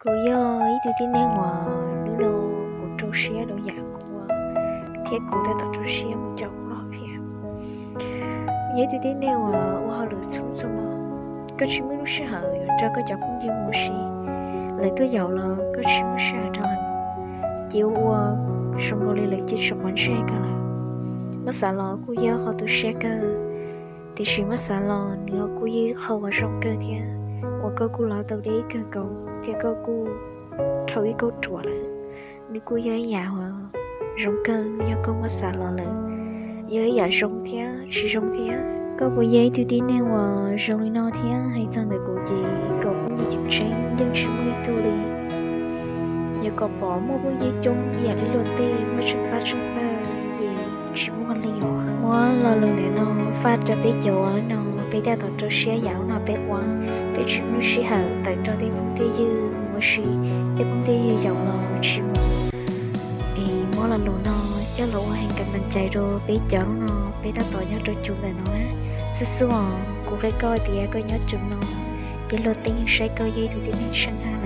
Kuv yog ib tug tib neeg uas hnub no kuv rau siab rau yam kuv ua, thiab kuv tab tom rau siab mus coj kuv los phiab. Yog ib tug tib neeg uas ua hauj lwm txhua txhua hmo, koj tsis muaj lub sij hawm yuav nrog koj cov phooj ywg mus ua si, lawv tuaj yaum los koj tsis muaj sij hawm nrog lawv mus, ces ua zoo nkaus li lawv cia tsis quav ntsej koj lawm. Muab xav los kuj yog qhov tu siab kawg, tiam sis muab xav los nws kuj yog ib qho uas zoo kawg thiab, uas koj kuj los tau deb kawg nkaus thiab koj kuj dhau ib kauj ruam lawm. Nws kuj yog ib yam uas zoo kawg yog koj muab xav los lawm, yog ib yam zoo thiab tsis zoo thiab. Koj puas yog ib tug tib neeg uas zoo li no thiab? Hais txog ntawm kuv ces kom phooj ywg ceeb tseeb yeej tsis muaj ib tug li. Yog kom pom muaj phooj ywg coob yam li luag tej muaj tsheej pab tsheej pawg ces tsis muaj li os. Muab lo lus ntawm no faj rau peb cov no, peb tab tom rau siab yam no peb ua, peb tsis muaj sij hawm tawm nrog tej phooj tej ywg mus ua si, tej phooj tej ywg yaum los tsis mus. Es muab lo lus no coj los ua heev kam meej cai rau peb cov no, peb tab tom nyob rau cov ntawm no. Xub xub os, kuv qhia koj tias koj nyob cov no, ces luag tej yeej saib koj yog ib tug tib neeg tseeb hab.